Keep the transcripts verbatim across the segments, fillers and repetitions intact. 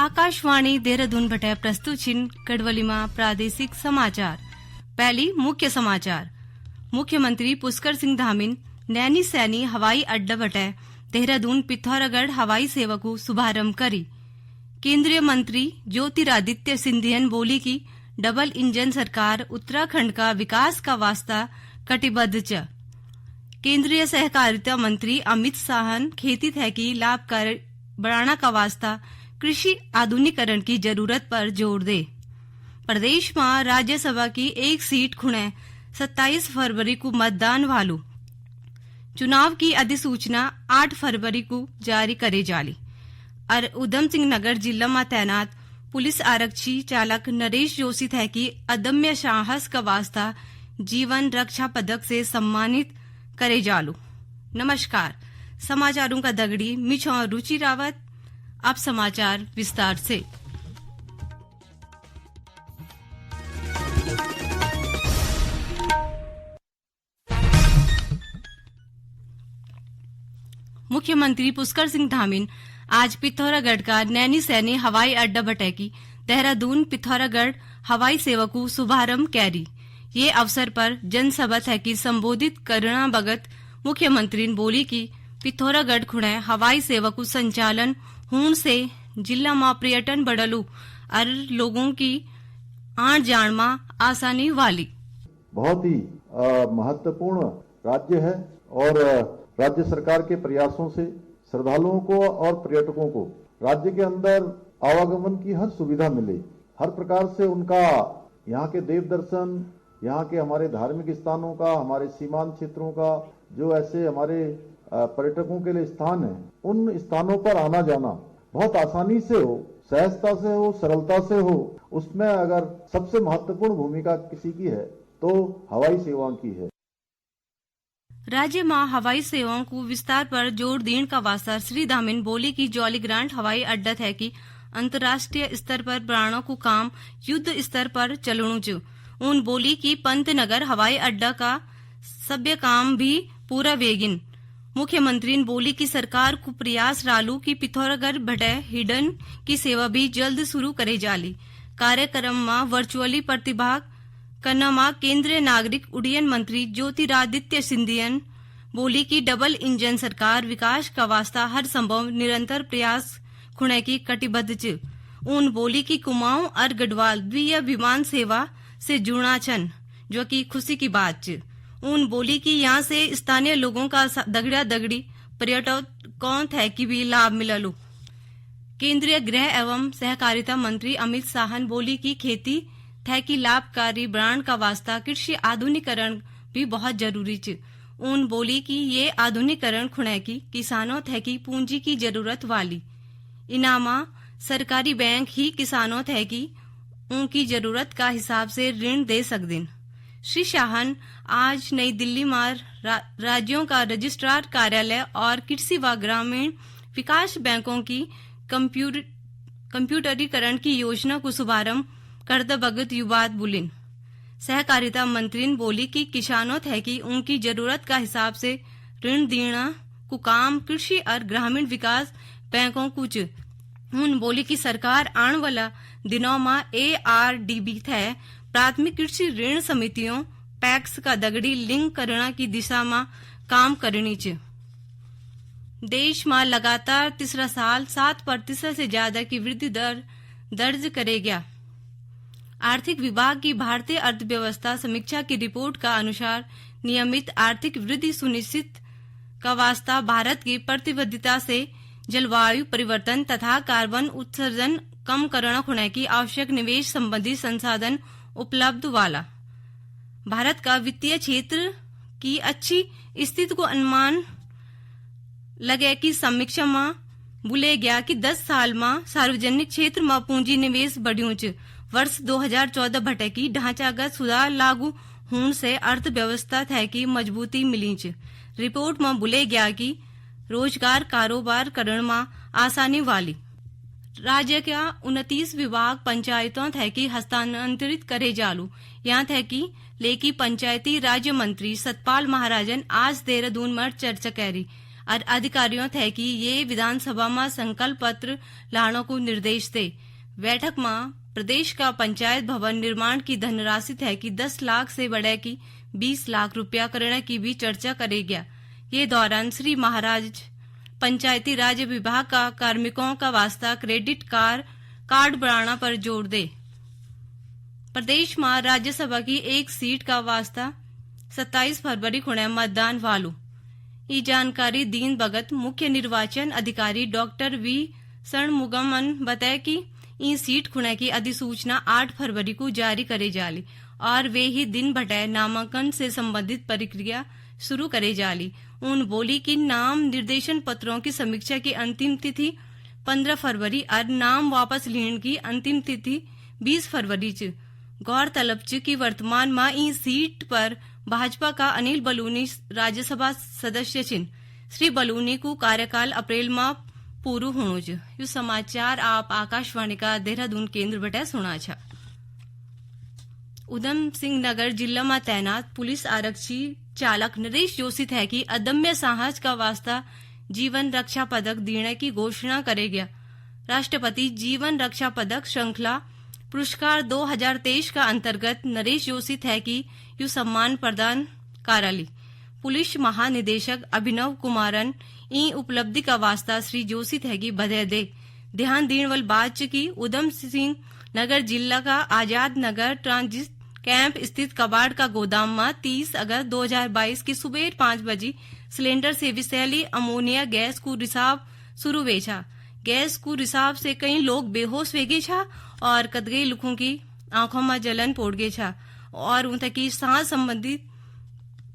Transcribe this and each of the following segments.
आकाशवाणी देहरादून बटै प्रस्तुत छिन कड़वली मा प्रादेशिक समाचार। पहली मुख्य समाचार। मुख्यमंत्री पुष्कर सिंह धामिन नैनी सैनी हवाई अड्डा बटै देहरादून पिथौरागढ़ हवाई सेवा कु शुभारंभ करी। केंद्रीय मंत्री ज्योतिरादित्य सिंधियन बोली कि डबल इंजन सरकार उत्तराखंड का विकास का वास्ता कटिबद्ध च। केंद्रीय सहकारिता मंत्री अमित शाहन खेती थैकी लाभकारी बनाना का वास्ता कृषि आधुनिकीकरण की जरूरत पर जोर दे। प्रदेश मा राज्यसभा की एक सीट खुणै सत्ताईस फरवरी कु मतदान वालू। चुनाव की अधिसूचना आठ फरवरी कु जारी करे जाली। अर उधम सिंह नगर जिला मा तैनात पुलिस आरक्षी चालक नरेश जोशी थैकी अदम्य साहस का वास्ता जीवन रक्षा पदक से सम्मानित करे जालू। नमस्कार, समाचारों का दगड़ी मिछो रुचि रावत। अब समाचार विस्तार से। मुख्यमंत्री पुष्कर सिंह धामिन आज पिथौरागढ़ का नैनी सैनी हवाई अड्डा बटै की देहरादून पिथौरागढ़ हवाई सेवा कु शुभारंभ कैरी। ये अवसर पर जनसभा थैकी संबोधित करना बगत मुख्यमंत्री ने बोली कि पिथौरागढ़ खुणै हवाई सेवा कु संचालन होण से जिला मा पर्यटन बढ़लू अर लोगों की आण जाण मा आसानी वाली। बहुत ही, अ, महत्वपूर्ण राज्य है और, अ, राज्य सरकार के प्रयासों से श्रद्धालुओं को और पर्यटकों को राज्य के अंदर आवागमन की हर सुविधा मिले, हर प्रकार से उनका यहाँ के देव दर्शन, यहाँ के हमारे धार्मिक स्थानों का, हमारे सीमांत क्षेत्रों का, जो ऐसे हमारे, अ, पर्यटकों के लिए स्थान हैं, उन स्थानों पर आना जाना बहुत आसानी से हो, सहजता से हो, सरलता से हो, उसमें अगर सबसे महत्वपूर्ण भूमिका किसी की है, तो हवाई सेवाओं की है। राज्य मा हवाई सेवाओं कु विस्तार पर जोर दीण का वास्ता श्री धामिन बोली कि जॉलीग्रांट हवाई अड्डा थैकी अंतर्राष्ट्रीय स्तर पर बणाणा कु काम युद्ध स्तर पर चलणु च। उन बोली कि पंतनगर हवाई अड्डा का सभ्य काम भी पूरा वेगिन। मुख्यमंत्री ने बोली कि सरकार कु प्रयास रालू कि पिथौरागढ़ बटै हिडन की सेवा भी जल्द शुरू करे जाली। कार्यक्रम मा वर्चुअली प्रतिभाग कन्ना मा केंद्रीय नागरिक उड्डयन मंत्री ज्योतिरादित्य सिंधियन बोली कि डबल इंजन सरकार विकास का वास्ता हर संभव निरंतर प्रयास खुणै की कटिबद्ध च। उन बोली कि कुमाऊं अर गढ़वाल द्वितीय विमान सेवा से जुड़ना छन, जो कि खुशी की बात च। उन बोली कि यहाँ से स्थानीय लोगों का सा-, दगड़ा दगड़ी पर्यटकों थैकी भी लाभ मिललु। केंद्रीय गृह एवं सहकारिता मंत्री अमित शाहन बोली कि खेती थैकी लाभकारी बनाण का वास्ता कृषि आधुनिकीकरण भी बहुत जरूरी च। उन बोली कि ये आधुनिकीकरण खुणै की किसानों थैकी पूंजी की जरूरत वाली। इनामा सरकारी बैंक ही किसानों थैकी उनकी जरूरत का हिसाब से ऋण दे सकदिन। श्री शाहन आज नई दिल्ली में रा-, राज्यों का रजिस्ट्रार कार्यालय और कृषि व ग्रामीण विकास बैंकों की कंप्यूटर-, कंप्यूटरीकरण की योजना को शुभारंभ करते बगत यु बात बोलिन। सहकारिता मंत्री ने बोली कि किसानों थैकी उनकी जरूरत का हिसाब से ऋण देना को काम कृषि और ग्रामीण विकास बैंकों को च। उन बोली कि सरकार आने वाला दिनों में एआरडीबी थे प्राथमिक कृषि ऋण समितियों, पैक्स का दगड़ी लिंक करना की दिशा में काम करनी च। देश में लगातार तीसरा साल सात प्रतिशत से ज्यादा की वृद्धि दर दर्ज करे गया। आर्थिक विभाग की भारतीय अर्थव्यवस्था समीक्षा की रिपोर्ट का अनुसार नियमित आर्थिक वृद्धि सुनिश्चित का वास्ता भारत की प्रतिबद्धता से जलवायु परिवर्तन तथा कार्बन उत्सर्जन कम करण खुणै की आवश्यक निवेश संबंधी संसाधन उपलब्ध वाला। भारत का वित्तीय क्षेत्र की अच्छी स्थिति को अनुमान लगे की समीक्षा में बुले गया कि दस साल में सार्वजनिक क्षेत्र में पूंजी निवेश बढ़्यूं च। वर्ष दो हज़ार चौदह भटे की ढांचागत सुधार लागू होण से अर्थव्यवस्था थै की मजबूती मिली च। रिपोर्ट में बुले गया कि रोजगार कारोबार करण में आसानी वाली। राज्य का उनतीस विभाग पंचायतों थै की हस्तांतरित करे जालू। यां थै की लेकी पंचायती राज्य मंत्री सतपाल महाराजन आज देहरादून में चर्चा करी। और अधिकारियों थे कि ये विधानसभा में संकल्प पत्र लाणों को निर्देश दे। बैठक में प्रदेश का पंचायत भवन निर्माण की धनराशि थे कि दस लाख से बढ़े की बीस लाख रुपया करने की भी चर्चा करे गया। ये दौरान श्री महाराज पंचायती राज विभाग का कार्मिकों का वास्ता क्रेडिट कार्ड कार्ड बनाना पर जोर दे। प्रदेश में राज्यसभा की एक सीट का वास्ता सत्ताईस फरवरी खुणे मतदान वालू। ई जानकारी दीन बगत मुख्य निर्वाचन अधिकारी डॉक्टर वी षणमुगमन बताया कि ई सीट खुणे की अधिसूचना आठ फरवरी को जारी करे जाली और वे ही दिन भटे नामांकन से संबंधित प्रक्रिया शुरू करे जाली। उन बोली कि नाम निर्देशन पत्रों की समीक्षा की अंतिम तिथि पन्द्रह फरवरी और नाम वापस लेण की अंतिम तिथि बीस फरवरी च। गौरतलब च कि वर्तमान में ई सीट पर भाजपा का अनिल बलूनी राज्यसभा सदस्य छिन। श्री बलूनी को कार्यकाल अप्रैल माह पूरू होणो च। यु समाचार आप आकाशवाणी का देहरादून केंद्र बटे सुणा छा। उधम सिंह नगर जिला में तैनात पुलिस आरक्षी चालक नरेश जोशी थे कि अदम्य साहस का वास्ता जीवन रक्षा पदक देने की घोषणा करे गया। राष्ट्रपति जीवन रक्षा पदक श्रृंखला पुरस्कार दो हज़ार तेईस का अंतर्गत नरेश जोशी थे कि यु सम्मान प्रदान काराली। पुलिस महानिदेशक अभिनव कुमारन ई उपलब्धि का वास्ता श्री जोशी थे कि बधाई दे। ध्यान दीण वाली बात च कि उधम सिंह नगर जिला का आजाद नगर ट्रांजिट कैंप स्थित कबाड़ का गोदाम में तीस अगस्त दो हज़ार बाईस की सुबेर पाँच बजे सिलेंडर से विषैली अमोनिया गैस को रिसाव शुरू वे छा। गैस को रिसाव से कई लोग बेहोश वे गए छा और कतगई लुखों की आंखों में जलन पोड़ गए छा और उन तक की सांस संबंधी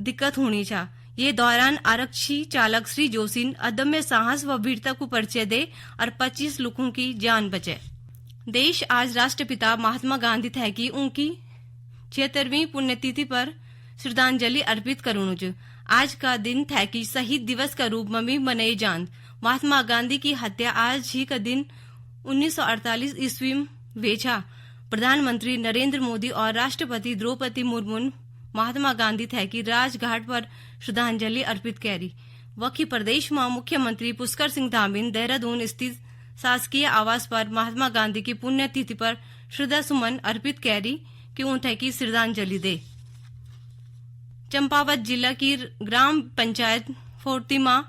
दिक्कत होनी छा। ये दौरान आरक्षी चालक श्री जोशिन अदम्य साहस व वीरता को परिचय दे और पच्चीस लुखों की जान बचे। देश आज राष्ट्रपिता महात्मा गांधी थे कि उनकी छिहत्तरवीं पुण्यतिथि पर श्रद्धांजलि अर्पित करूणु च। आज का दिन थे कि शहीद दिवस का रूप में भी मनाई जांद। महात्मा गांधी की हत्या आज ही का दिन उन्नीस सौ अड़तालीस ईस्वी में वेछा। प्रधानमंत्री नरेंद्र मोदी और राष्ट्रपति द्रौपदी मुर्मू महात्मा गांधी थे कि राजघाट पर श्रद्धांजलि अर्पित कैरी। वखी प्रदेश में मुख्यमंत्री पुष्कर सिंह धामी देहरादून स्थित शासकीय आवास पर महात्मा गांधी की पुण्यतिथि पर श्रद्धा सुमन अर्पित कैरी कि उन्हें की श्रद्धांजलि दे। चंपावत जिला की ग्राम पंचायत फोर्ती में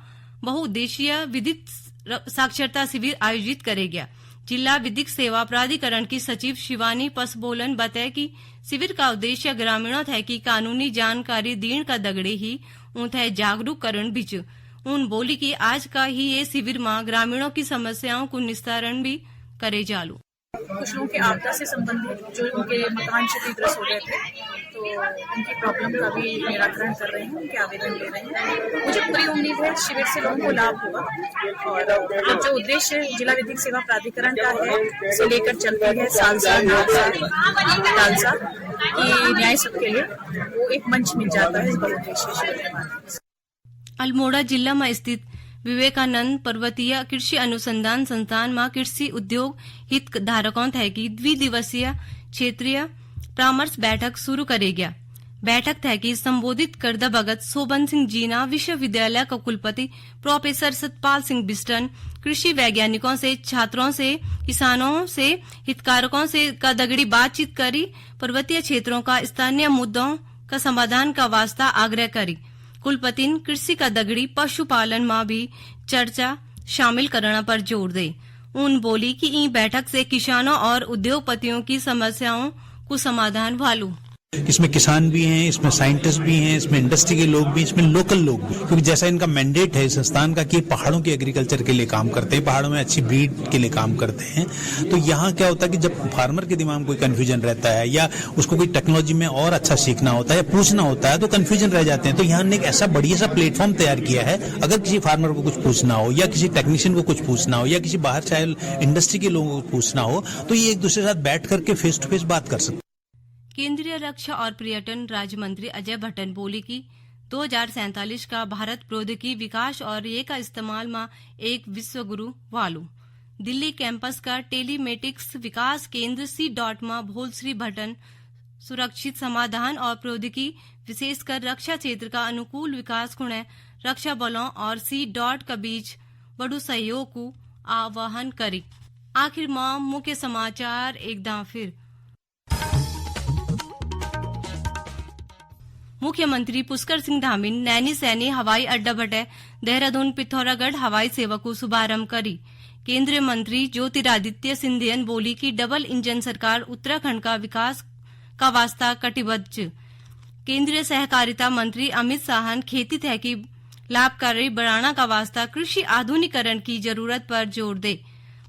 बहुउद्देशीय विधिक र-, साक्षरता शिविर आयोजित करे गया। जिला विधिक सेवा प्राधिकरण की सचिव शिवानी पसबोलन बताया कि शिविर का उद्देश्य ग्रामीणों थे कि कानूनी जानकारी दीण का दगड़े ही उन्हें जागरूक करण बिच। उन बोली कि आज का ही ये शिविर में ग्रामीणों की समस्याओं को निस्तारण भी करे जालू। कुछ लोगों के आपदा से संबंधित जो उनके मकान क्षतिग्रस्त हो गए थे, तो उनकी प्रॉब्लम का भी निराकरण कर रहे हैं, उनके आवेदन ले रहे हैं। मुझे पूरी उम्मीद है शिविर से लोगों को लाभ होगा और जो उद्देश्य जिला विधिक सेवा प्राधिकरण का है, उसे लेकर चलती है सालसा, नालसा, तालसा की न्याय सबके लिए, वो एक मंच मिल जाता है इस बहुउद्देशीय शिविर के माध्यम से। अल्मोड़ा जिला में स्थित विवेकानंद पर्वतीय कृषि अनुसंधान संस्थान में कृषि उद्योग हित धारकों थे की द्विदिवसीय क्षेत्रीय परामर्श बैठक शुरू करे गया। बैठक थे की संबोधित करदा बगत शोभन सिंह जीना विश्वविद्यालय का कुलपति प्रोफेसर सतपाल सिंह बिस्टन कृषि वैज्ञानिकों से, छात्रों से, किसानों से, हितधारकों से का दगड़ी बातचीत करी, पर्वतीय क्षेत्रों का स्थानीय मुद्दों का समाधान का वास्ता आग्रह करी। कुलपतिन कृषि का दगड़ी पशुपालन में भी चर्चा शामिल करना पर जोर दे। उन बोली कि ई बैठक से किसानों और उद्योगपतियों की समस्याओं को समाधान वालू। इसमें किसान भी हैं, इसमें साइंटिस्ट भी हैं, इसमें इंडस्ट्री के लोग भी, इसमें लोकल लोग भी, क्योंकि जैसा इनका मैंडेट है इस संस्थान का कि ये पहाड़ों की एग्रीकल्चर के लिए काम करते हैं, पहाड़ों में अच्छी ब्रीड के लिए काम करते हैं, तो यहाँ क्या होता है कि जब फार्मर के दिमाग में कोई कन्फ्यूजन रहता है या उसको कोई टेक्नोलॉजी में और अच्छा सीखना होता है या पूछना होता है, तो कन्फ्यूजन रह जाते हैं। तो यहाँ ने एक ऐसा बढ़िया सा प्लेटफॉर्म तैयार किया है, अगर किसी फार्मर को कुछ पूछना हो या किसी टेक्नीशियन को कुछ पूछना हो या किसी बाहर से आए इंडस्ट्री के लोगों को पूछना हो, तो ये एक दूसरे के साथ बैठ करके फेस टू फेस बात कर सकते हैं। केंद्रीय रक्षा और पर्यटन राज्य मंत्री अजय भट्टन बोली कि दो हज़ार सैंतालीस का भारत प्रौद्योगिकी विकास और ये का इस्तेमाल में एक विश्व गुरु वालू। दिल्ली कैंपस का टेलीमेटिक्स विकास केंद्र सी डॉट में भोल श्री भट्टन सुरक्षित समाधान और प्रौद्योगिकी, विशेषकर रक्षा क्षेत्र का अनुकूल विकास खुणे रक्षा बलों और सी डॉट का बीच बड़ू सहयोग को आह्वान करी। आखिर मां मुख्य समाचार एक दां फिर। मुख्यमंत्री पुष्कर सिंह धामी नैनी सैनी हवाई अड्डा बटे देहरादून पिथौरागढ़ हवाई सेवा को शुभारंभ करी। केंद्रीय मंत्री ज्योतिरादित्य सिंधियन बोली कि डबल इंजन सरकार उत्तराखंड का विकास का वास्ता कटिबद्ध च। केंद्रीय सहकारिता मंत्री अमित शाहन खेती थैकी लाभकारी बढ़ाना का वास्ता कृषि आधुनिकीकरण की जरूरत पर जोर दे।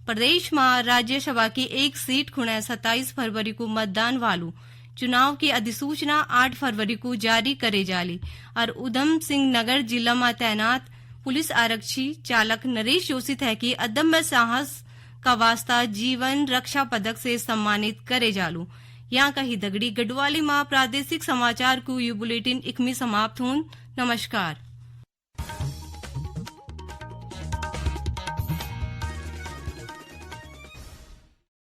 प्रदेश में राज्यसभा की एक सीट खुणे सत्ताईस फरवरी को मतदान वालू। चुनाव की अधिसूचना आठ फरवरी को जारी करे जाली। और उधम सिंह नगर जिला में तैनात पुलिस आरक्षी चालक नरेश जोशी थैकी अदम्य साहस का वास्ता जीवन रक्षा पदक से सम्मानित करे जालू। यहाँ कही दगड़ी गढ़वाली माँ प्रादेशिक समाचार को यू बुलेटिन इखमी समाप्त होन। नमस्कार।